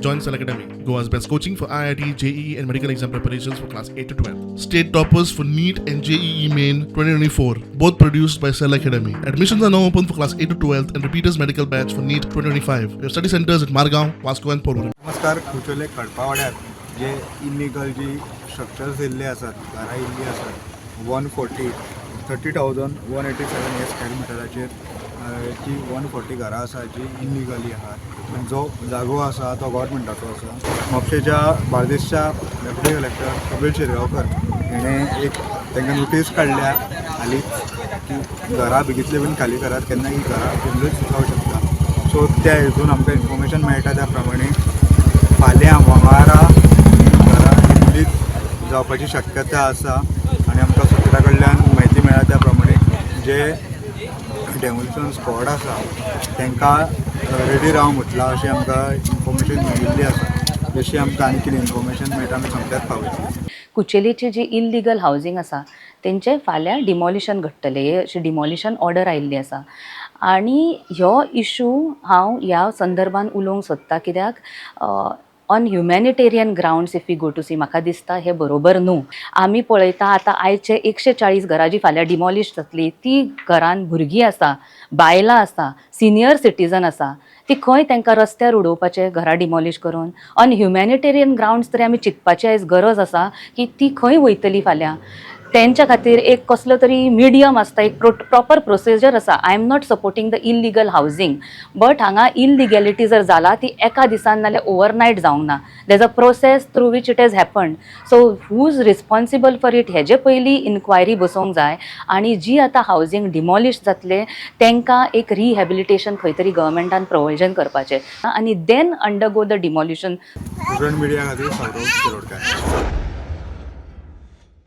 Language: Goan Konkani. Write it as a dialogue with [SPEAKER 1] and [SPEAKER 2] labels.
[SPEAKER 1] Join Cell Academy, Goa's best coaching for IIT, JEE, and medical exam preparations for class 8 to 12. State toppers for NEET and JEE Main 2024, both produced by Cell Academy. Admissions are now open for class 8 to 12 and repeaters medical batch for NEET 2025. We have study centers at Margao, Vasco, and Porvorim.
[SPEAKER 2] नमस्कार. कुचोले खडपावाड्यार जे इलिगल जी स्ट्रक्चर्स येयल्ले आसात, घरां येयल्लीं आसात, 140, 30,187 हे स्क्वेअर मिटराचेर जी 140 घरां आसा जी इलिगली आहात आनी जो जागो आसा तो गव्हर्मेंटाचो आसा. म्हापशेच्या बार्देसच्या डेप्युटी कलेक्टर कपील शिरगांवकर हेणें एक तांकां नोटीस काडल्या हालींच की घरां बेगीतले बेगीन खाली करात, केन्ना ही घरां डिमोलिश जावंक शकता. सो त्या हितून आमकां इन्फॉर्मेशन मेळटा त्या प्रमाणे फाल्यां मंगळारा घरां डिमोलिश जावपाची शक्यता आसा आनी आमकां सुत्रा कडल्यान म्हायती मेळ्ळा त्या प्रमाणे जे डेमोलिशन स्कॉड आसा तांकां रेडी राव म्हटलां अशें आमकां इन्फॉर्मेशन मेळिल्ली आसा. जशी आमकां आनी कितें इन्फॉर्मेशन मेळटा, आमी सोमतेच पावयतले.
[SPEAKER 3] कुचेलीची जी इल्लिगल हावजींग आसा तेंचें फाल्यां डिमॉलिशन घडटलें हे अशी डिमॉलिशन ऑर्डर आयिल्ली आसा. आनी ह्यो इशू हांव ह्या संदर्भान उलोवंक सोदतां कित्याक on humanitarian grounds if you go to see, म्हाका दिसता हें बरोबर न्हू. आमी पळयता आतां आयचे 140 घरां जीं फाल्यां डिमॉलिश जातलीं, ती घरान भुरगीं आसा, बायलां आसा, सिनियर सिटीजन आसा. ती खंय तांकां रस्त्यार उडोवपाचें घरां डिमॉलिश करून? ऑन ह्युमॅनिटेरियन ग्रावंड्स तरी आमी चिंतपाची आयज गरज आसा की ती खंय वयतली फाल्यां. तेंच्या खातीर एक कसलो तरी मिडियम आसता, एक प्रॉपर प्रोसिजर आसा. I am not supporting the illegal housing, but हांगा इलिगॅलिटी जर जाला ती एका दिसान नाल्यार ओवरनायट जावंक ना. There is a process through which it has happened, so who is responsible for it हेजे पयलीं इन्क्वायरी बसोवंक जाय. आनी जी आतां हावजींग डिमॉलिश जातले तांकां एक रिहॅबिलिटेशन खंय तरी गव्हर्मेंटान प्रोविजन करपाचें आनी then undergo the demolition.
[SPEAKER 2] Student media खातीर सौरभ शिरोडकर.